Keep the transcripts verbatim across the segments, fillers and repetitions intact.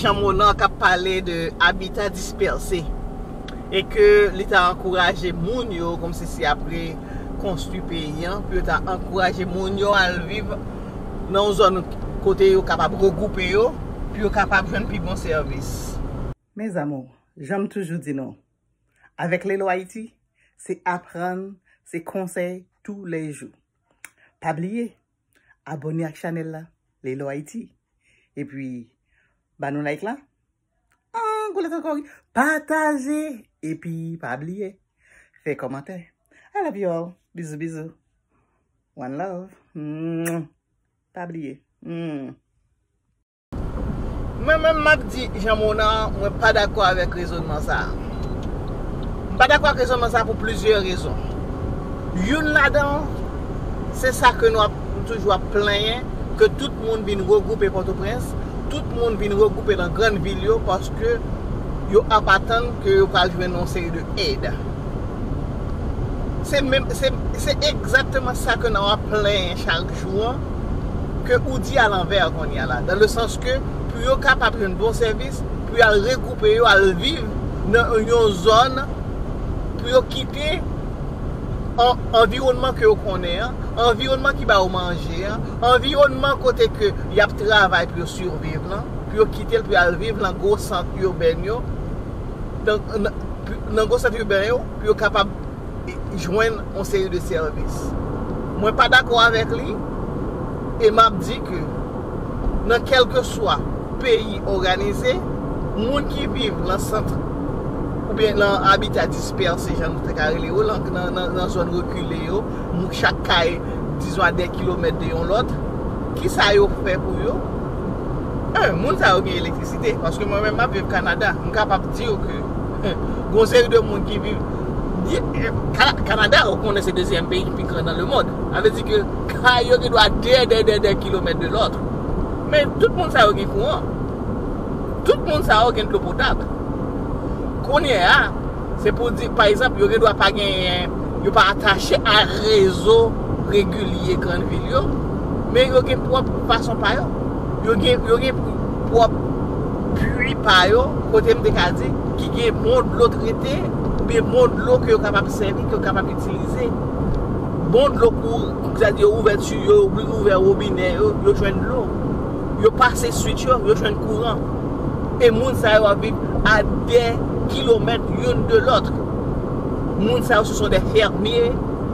Jean Monard k ap pale de abita dispèse e ke li ta ankouraje moun yo, kòmsi si apre konstwi peyi an, pou yo ta ankouraje moun yo al viv nan yon zòn kote yo kapab regwoupe yo, pou yo kapab jwenn pi bon sèvis. Mes amours, jan m toujou di nou, avec Lelo Haïti, se aprann, se konsèy tou lè jou. Pa bliye, abòne ak chanèl la, Lelo Haïti. Epi, ba nou like la. An, goulet ankò wi. Pataje. Epi, pa bliye, fè kòmantè. I love you all. Bizou, bizou. One love. Mwah. Pa bliye. Mwah. Mwen menm, m ap di Jean Monard, mwen pa dakò avèk rezònman sa a. M pa dakò ak rezònman sa a pou plizyè rezon. Youn ladan, se sa ke nou ap, nou toujou ap plenyen, ke tout moun vin regwoupe Pòtoprens, tout moun vin regwoupe nan grann vil yo, paske yo ap atann ke yo pral jwenn yon seri de èd. Se menm, se, se egzakteman sa ke n ap plenyen chak jou an, ke ou di alanvè kounye a la. Dans le sens ke pou yo kapab jwenn bon sèvis, pou y al regwoupe yo, al viv nan yon zòn, pou yo kite an-, anviwònman ke yo konnen an, anviwònman ki ba yo manje an, anviwònman kote ke y ap travay pou yo siviv lan, pou yo kite l, pou y al viv nan gwo sant iben yo, nan, nan, nan gwo sant iben yo, pou yo kapab jwenn yon seri de sèvis. Mwen pa dakò avèk li, e m ap di ke nan kèlkeswa peyi òganize, moun ki viv nan sant oubyen nan abita dispèse, jan nou te ka rele yo, nan, nan, nan, nan zòn rekile yo, moun, chak kay, dizon, a de kilomèt de yon lòt, kisa yo fè pou yo? En, moun sa yo gen elektrisite, paske mwen menm m ap viv Kanada, m kapab di w ke gon seri de moun ki viv, di, eh, Ka-, Kanada, ou konnen se dezyèm peyi ki pi gran nan lemonn. Sa vle di ke kay yo gen dwa de, de, de, de kilomèt de lòt. Men tout moun sa yo gen kouran. Tout moun sa yo gen dlo potab. Kounye a, se pou di, pa egzanp, yo gen dwa pa genyen, yo pa atache a rezo regilye grann vil yo, men yo gen pwòp fason pa yo. Yo gen, yo gen pwòp pui pa yo, kote m te ka di, ki gen bon dlo trete, oubyen bon dlo ke yo kapab sèvi, ke yo kapab itilize. Bon dlo pou, sètadi yo ouvè ti yo, yo ouvè wobinè yo, yo jwenn dlo. Yo pase switch yo, yo jwenn kouran. E moun sa yo ap viv a de kilomèt youn de lòt. Moun sa yo, ce sont des fermiers,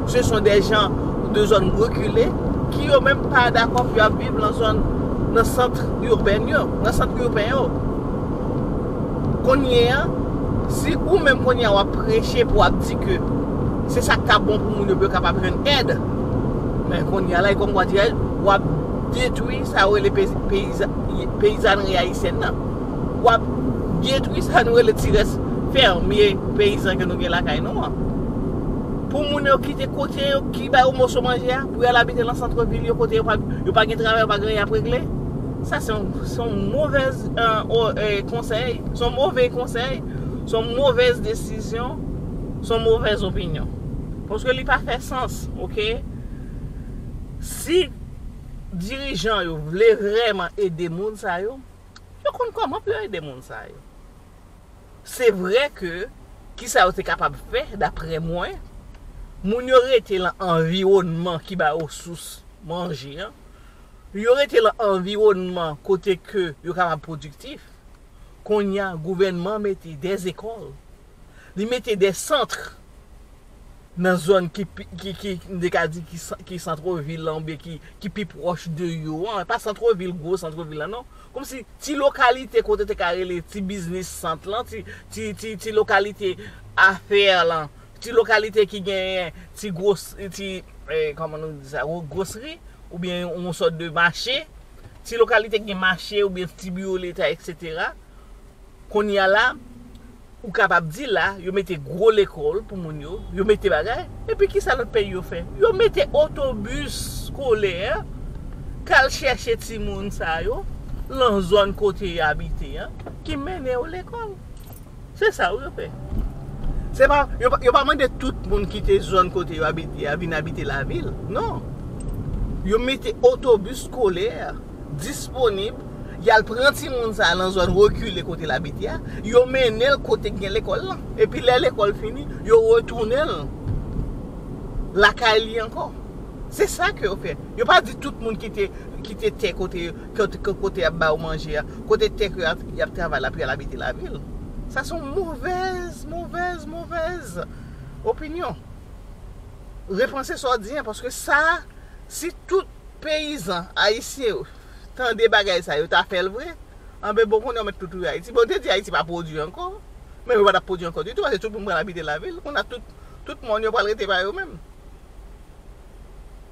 ce sont des gens de zòn rekile, ki yo menm pa dakò pou y ap viv nan zòn, nan sant iben yo, nan sant iben yo. Kounye a, si ou menm kounye a w ap preche pou w ap di ke se sa k ta bon pou moun yo, pou yo kapab jwenn èd, men kounye a la, e kòm kwa dirè, w ap detwi sa yo rele pey-, peyiza-, peyizanri ayisyèn nan. W ap detwi sa nou rele ti rès fèmye, peyizan ke nou gen lakay nou an. Pou moun yo kite kote yo, ki ba yo moso manje a, pou y al abite nan sant vil yo, kote yo pa, yo pa gen travay, yo pa gen anyen ap regle. Sa se yon, se yon movèz, euh, o-, eh, konsèy, se yon move konsèy, se yon movèz desizyon, se yon movèz opinyon. Paske li pa fè sans, oke? Si dirijan yo vle vrèman ede moun sa yo, yo konn kòman pou yo ede moun sa yo. Se vre ke, kisa yo te kapab fè, daprè mwen, moun yo rete lan anviwònman ki ba yo sous manje an, yo rete lan anviwònman kote ke yo kapab pwodiktif. Kounye a, gouvènman mete de zekòl, li mete de sant nan zòn ki pi, ki, ki, m te ka di ki san-, ki sant vil lan, oubyen ki, ki pi pwòch de yo an. Pa sant vil, gwo sant vil lan, non. Kòmsi ti lokalite kote te ka rele ti biznis sant lan, ti, ti, ti, ti lokalite afè lan, ti lokalite ki genyen ti gwo, ti, eh, kòman nou di sa, gwo, gwosri, oubyen yon sòt de mache, ti lokalite ki gen mache, oubyen ti biwo leta, etsetera. Kounye a la, ou kapab di la, yo mete gwo lekòl pou moun yo, yo mete bagay, epi kisa lòt peyi yo fè? Yo mete otobis skolè k al chèche timoun sa yo lan zòn kote yo abite an, ki mennen yo lekòl. Se sa wi yo fè. Se pa, yo pa, yo pa mande tout moun kite zòn kote yo abite a vin abite lavil. Non. Yo mete otobis skolè disponib Y al pran timoun sa a nan zòn rekile kote l abite a, yo mennen l kote k gen lekòl lan. Epi lè lekòl fini, yo retounen l lakay li ankò. Se sa ke yo fè. Yo pa di tout moun kite, kite tè kote, kote, kote y ap ba yo manje a, kote tè ke y ap, y ap travay la pou y al abite lavil. Sa se yon movèz, movèz, movèz opinyon. Repanse sa w di an, paske sa, si tout peyizan ayisyen yo tande bagay sa, yo ta fè l vre, anben bon, kounye a yo mèt tou touye Ayiti. Bon, yo te di Ayiti pa pwodui ankò, men yo pa t ap pwodui ankò ditou, paske tout moun pral abite lavil. Kounye a tout, tout mòn yo pral rete pa yo menm.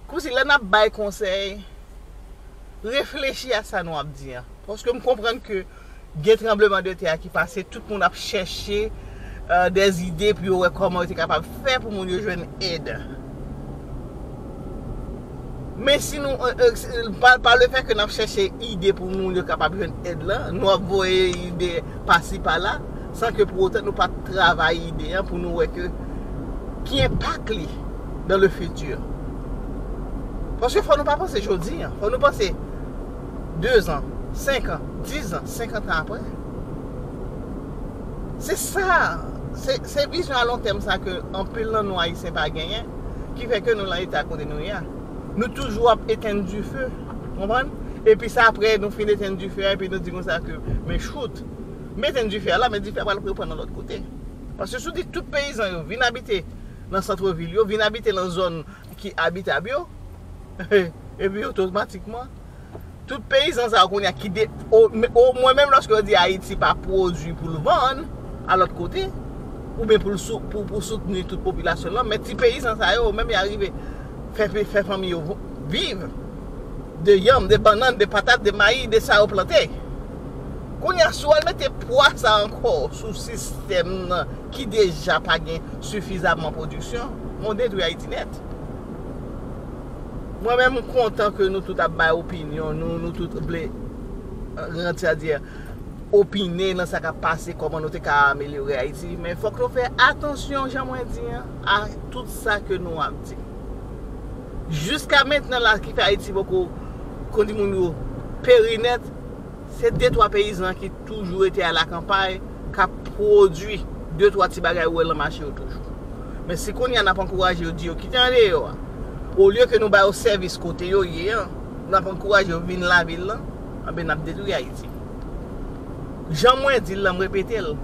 Kousi, lè n ap bay konsèy, reflechi a sa nou ap di an. Paske m konprann ke gen tranbleman de tè a ki pase, tout moun ap chèche euh, des idées pou yo wè kòman yo te kapab fè pou moun yo jwenn èd. Men si nou, euh, euh, pa, pa le fè ke n ap chèche ide pou moun yo kapab jwenn èd lan, nou ap voye ide pasi pala, san ke pou otan nou pa travay ide an pou nou wè ke ki enpak li dans le futur. Paske fò nou pa panse jodi an, fò nou panse de zan, senk an, diz an, senkant an apre. Se sa, se, se vizyon a lon tèm sa ke anpil nan nou Ayisyen pa genyen, ki fè ke nou nan eta kote nou ye a. Nou toujou ap etenn dife, konprann? Epi sa, apre nou fin etenn dife a, epi nou di konsa ke, men chout, m etenn dife a la, men dife a pral reprann nan lòt kote. Paske si w di tout peyizan yo vin abite nan sant vil yo, vin abite nan zòn ki abitab yo, epi otomatikman, tout peyizan sa yo kounye a ki de, o, omwen menm lòske yo di Ayiti pa pwodui pou l vann a lòt kote, oubyen pou l sou, pou, pou soutni tout popilasyon lan, men ti peyizan sa yo, menm y arive fè, fè fanmi yo viv de yanm, de bannann, de patat, de mayi, de sa yo plante. Kounye a, si w al mete pwa sa ankò sou sistèm nan ki deja pa gen sifizaman pwodiksyon, men w detwi Ayiti nèt. Mwen menm, m kontan ke nou tout ap bay opinyon nou, nou tout vle, euh, rann sa di, opine nan sa k ap pase, kòman nou te ka amelyore Ayiti. Men fòk nou fè atansyon, jan mwen di an, a tout sa ke nou ap di. Jiska mentnan la, ki fè Ayiti poko kondi moun yo peri nèt, se de twa peyizan ki toujou rete alakanpay, k ap pwodui de twa ti bagay ou wè lan mache yo toujou. Men si kounye a n ap ankouraje yo, di yo kite andeyò a, olye ke nou ba yo sèvis kote yo ye an, n ap ankouraje yo vin lavil lan, anben n ap detwi Ayiti. Jan mwen di l lan, m repete l,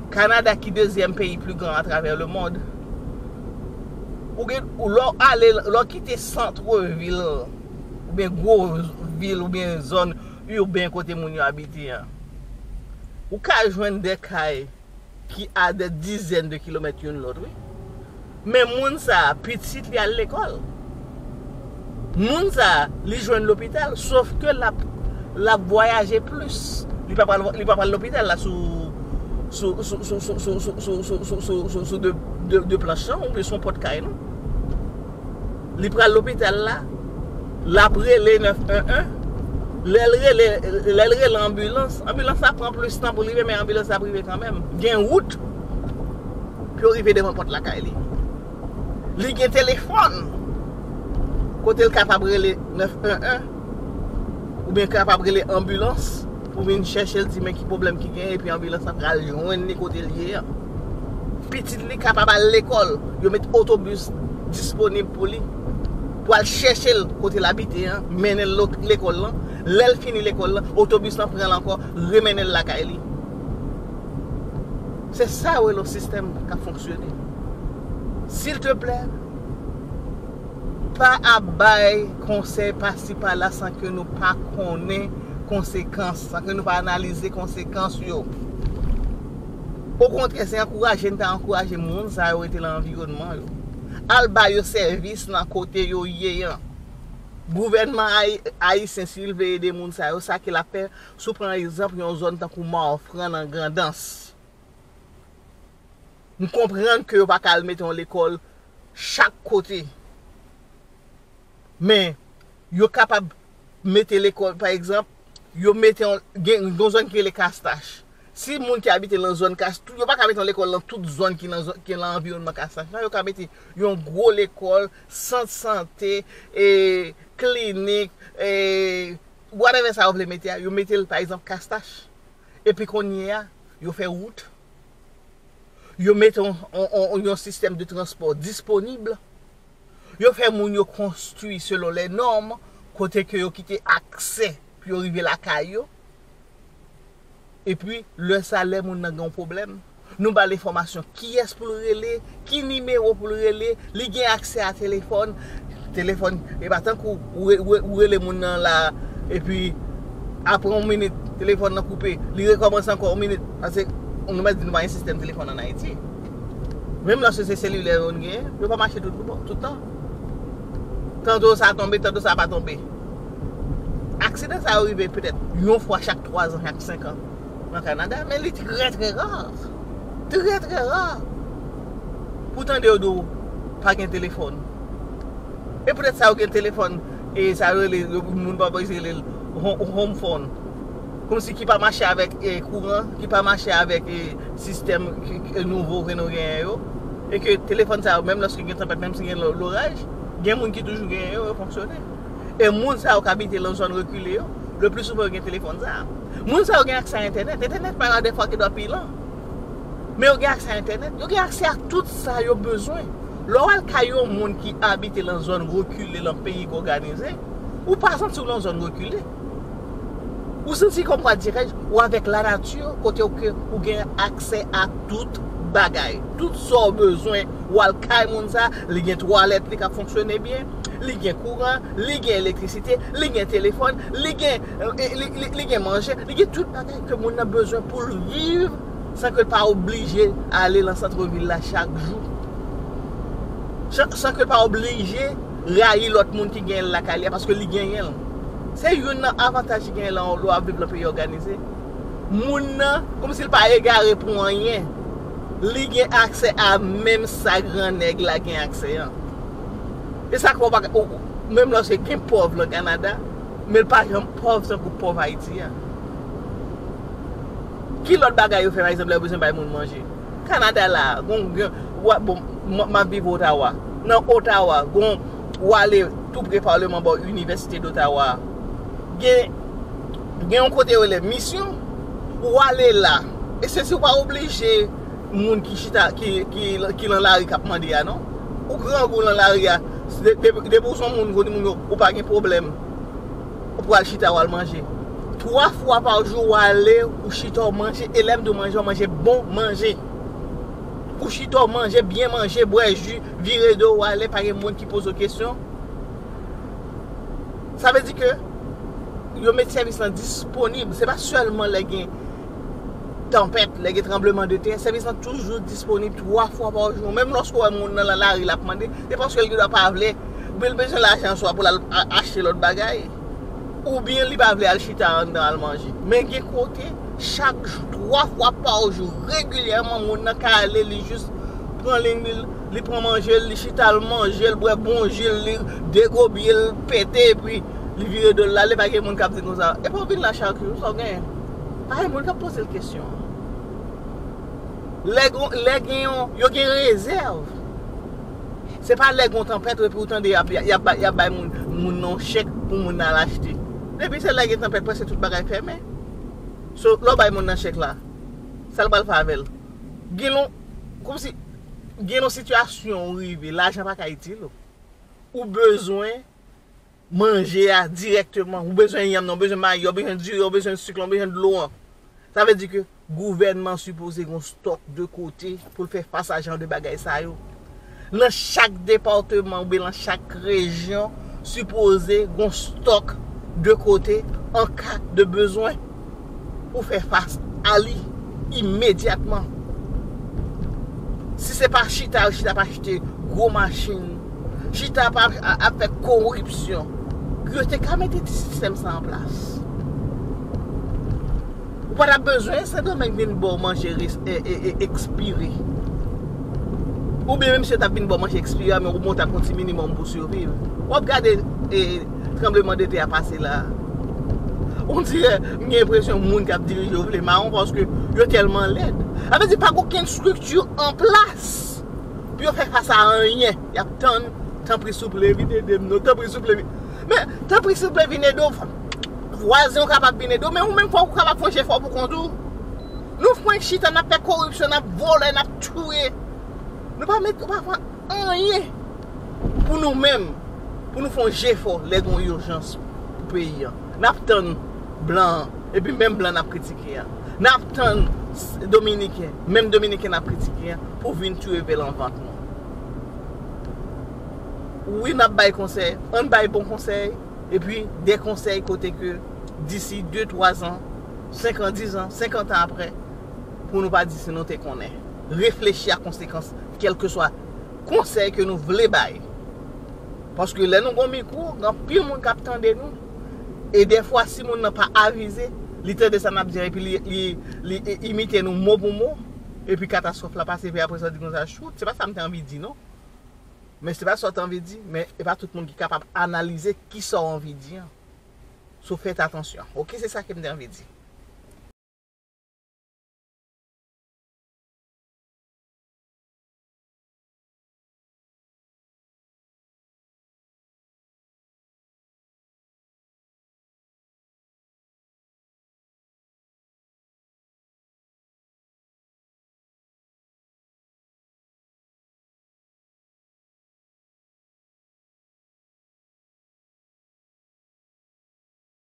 Kanada ki dezyèm peyi pli gran atravè lemonn, ou gen, ou lè w ale, lè w kite sant vil, oubyen gwo vil, oubyen zòn iben kote moun yo abite an, ou ka jwenn de kay ki a de dizèn de kilomèt youn lòt, wi. Men moun sa a, pitit li al lekòl. Moun sa a, li jwenn lopital, sof ke l ap, l ap vwayaje plis. Li pa pral, li pa pral lopital la sou, sou, sou, sou de, de, de planch lan, oubyen sou yon pòt kay, non. Li pral lopital la, l ap rele nèf en en. Lè l rele, lè l rele anbilans, anbilans la pran plis tan pou l rive, men anbilans la ap rive kanmenm. Gen wout pou yo rive devan pòt lakay li. Li gen telefòn kote l kapab rele nèf en en, oubyen kapab rele anbilans pou vin chèche l, di men ki pwoblèm ki genyen, epi anbilans la pral jwenn li kote l ye an. Pitit li kapab al lekòl, yo met otobis disponib pou li, pou al chèche l kote l abite an, mennen l lo-, lekòl lan. Lè l fini lekòl lan, otobis lan pran l ankò, remennen l lakay li. Se sa yo rele yon sistèm k ap fonksyone. Silteplè, pa ap bay konsèy pasi pala san ke nou pa konnen konsekans, san ke nou pa analize konsekans yo. Okontrè, se ankouraje n ta ankouraje moun sa yo rete nan anviwònman yo. Al ba yo sèvis nan kote yo ye an. Gouvènman ayi-, ayisyen, si l vle ede moun sa yo, sa ke l ap fè, si w pran egzanp yon zòn tankou Mawfran nan Grandans. M konprann ke yo pa ka al mete yon lekòl chak kote. Men, yo kapab mete lekòl, pa egzanp, yo mete yon, gen, gen yon zòn ki rele Kastach. Si moun ki abite nan zòn Kastach, yo pa ka mete yon lekòl nan tout zòn ki nan zòn, ki nan anviwònman Kastach la, yo ka mete yon gwo lekòl, sant sante, e, klinik, e, whatever sa yo vle mete a, yo mete l, pa egzanp, Kastach. Epi kounye a, yo fè wout. Yo mete yon, yon, yon, yon sistèm de transpò disponib. Yo fè moun yo konstwi selon lè nòm, kote ke yo kite aksè pou yo rive lakay yo. Epi, lè sa, lè moun nan gen yon pwoblèm, nou ba l enfòmasyon kiyès pou l rele, ki nimewo pou l rele, li gen aksè a telefòn. Telefòn, e pa tankou ou, ou, ou rele moun nan la, epi apre yon minit, telefòn nan koupe, li rekòmanse ankò yon minit. Paske, nou mèt di nou pa gen sistèm telefòn ann Ayiti. Menm lòske se selilè yo genyen, yo pa mache tout, bon, tout tan. Tanto sa tonbe, tanto sa pa tonbe. Aksidan sa yo rive petèt yon fwa chak twa zan, chak senk an nan Kanada, men li trè, trè ra. Trè, trè ra. Pou tande yo di w pa gen telefòn. E poutèt sa yo gen telefòn, e sa yo rele, yo, moun pa prese rele l ho-, home phone. Kòmsi ki pa mache avèk, e, kouran, ki pa mache avèk, e, sistèm ki, ki nouvo ke nou genyen yo. E ke telefòn sa yo, menm lòske gen tanpèt, menm si gen lo-, loraj, gen moun ki toujou genyen yo, yo fonksyone. E moun sa yo k abite nan zòn rekile yo, le pli souvan yo gen telefòn sa. Moun sa yo gen aksè a entènèt. Entènèt pa radèfwa ki dwa pilan. Men yo gen aksè a entènèt. Yo gen aksè a tout sa yo bezwen. Lè w al kay yon moun ki abite nan zòn rekile, nan peyi k òganize, ou pa santi w nan zòn rekile. Ou santi kòm w adirèj, ou avèk lanati, kote w ke ou gen aksè a tout bagay. Tout sa w bezwen, w al kay moun sa, li gen twalèt li k ap fonksyone byen, li gen kouran, li gen elektrisite, li gen telefòn, li gen, eh, li, li, li gen manje, li gen tout bagay ke moun nan bezwen pou l viv san ke l pa oblije ale nan sant vil la chak jou. San, san ke l pa oblije rayi lòt moun ki genyen l lakay li a, paske li genyen l. Se youn nan avantaj ki genyen lè w ap viv nan peyi òganize. Moun nan, kòmsi l pa egare pou anyen. Li gen aksè a menm sa gran nèg la gen aksè an. E sa k fè w pa ka, ou, menm lòske gen pòv nan Kanada, men l pa janm pòv tankou pòv Ayiti a. Ki lòt bagay yo fè, pa egzanp, lè yo bezwen bay moun manje? Kanada la, gon, gen, wa, bon, m, m ap viv Ottawa. Nan Ottawa, gon, w ale tou pre Parleman bò Inivèsite d'Ottawa. Gen, gen yon kote yo rele Misyon, ou ale la. E se si w pa oblije moun ki chita, ki, ki, ki nan lari k ap mande a, non. Ou grangou nan lari a, de, de, depi w se yon moun, kote moun yo, ou pa gen pwoblèm. Ou pral chita, w al manje. Twa fwa pa jou, w ale, ou chita, w manje, e lè m di w manje, w manje bon manje. Ou chita, w manje, byen manje, bwè ji, vire do, w ale, pa gen moun ki poze w kesyon. Sa vle di ke yo met sèvis lan disponib. Se pa sèlman lè gen tanpèt, lè gen tranbleman de tè, sèvis lan toujou disponib twa fwa pa jou. Menm lòske w wè moun nan lari l ap mande, se paske l gendwa pa vle, oubyen l bezwen lajan swa pou l al a-, achte lòt bagay, oubyen li pa vle al chita anndan al manje. Men gen kote, chak jou, twa fwa pa jou, regilyèman, moun nan ka ale, li jis pran liy li, li pran manje l, li chita, l manje, l bwè bon ji l, li degobye l, pete, epi li vire do l, l ale, pa gen moun k ap di l konsa, epi w vin la chak jou, sa w genyen? Pa gen moun k ap poze l kesyon an. Lè gon, lè gen yon, yo gen rezèv. Se pa lè gon tanpèt, epi w tande y ap, y ap, y ap bay, y ap bay moun, moun nan yon chèk pou moun nan al achte. Depi se lè gen tanpèt, prèske tout bagay fèmen. So, lè w bay moun nan chèk la, sa l pral fè avè l? Gen yon, kòmsi, gen yon sitiyasyon ou rive, lajan pa ka itil ou. Ou bezwen manje a dirèkteman. Ou bezwen yanm nan, ou bezwen mayi, ou bezwen diri, ou bezwen sik lan, ou bezwen dlo an. Sa vle di ke gouvènman sipoze gon stòk de kote pou l fè fas a jan de bagay sa yo. Nan chak depatman oubyen nan chak rejyon, sipoze gon stòk de kote an ka de bezwen pou fè fas a li imedyatman. Si se pa chita, yo chita pa achte gwo machin, chita pa ap, ap fè koripsyon, yo te ka mete ti sistèm sa an plas. Ou pa t ap bezwen Sendomeng vin ba w manje res-, e, e, e, ekspire. Oubyen menm si yo t ap vin ba w manje ekspire a, men ou monte ak yon ti minimòm pou siviv. W ap gade, e, tranbleman de tè a pase la a. On dirè, m gen enpresyon moun k ap dirije yo vle mawon paske yo tèlman lèd. Sa vle di pa gen okenn estrikti an plas pou yo fè fas a anyen. Y ap tann, tanpri souple, vin ede m non, tanpri souple, vin. Men, tanpri souple, vin ede w. Vwazen w kapab vin ede w, men ou menm fòk ou kapab fè yon jefò pou kont ou. Nou fwenk chita, n ap fè koripsyon, n ap vòlè, n ap touye. Nou pa met, nou pa fè anyen pou nou menm, pou nou fè yon jefò lè gen yon ijans pou peyi an. N ap tann blan an, epi menm blan n ap kritike a. N ap tann Dominiken, menm Dominiken n ap kritike a, pou vin tire vèl an vant nou. Wi, n ap bay konsèy, ann bay bon konsèy, epi de konsèy kote ke disi de, twa zan, senk an, diz an, senkant an apre, pou nou pa di si nou te konnen. Reflechi a konsekans, kèlkeswa konsèy ke nou vle bay. Paske lè nou gon mikwo, gen anpil moun k ap tande nou. E dèfwa, si moun nan pa avize, li tande sa n ap di an, epi li, li, li imite nou mo pou mo, epi katastwòf la pase, epi apre sa, w di konsa, chout, se pa sa m te anvi di, non. Men se pa sa w te anvi di, men e pa tout moun ki kapab analize ki sa w anvi di an. So, fèt atansyon. Oke, se sa ke m te anvi di.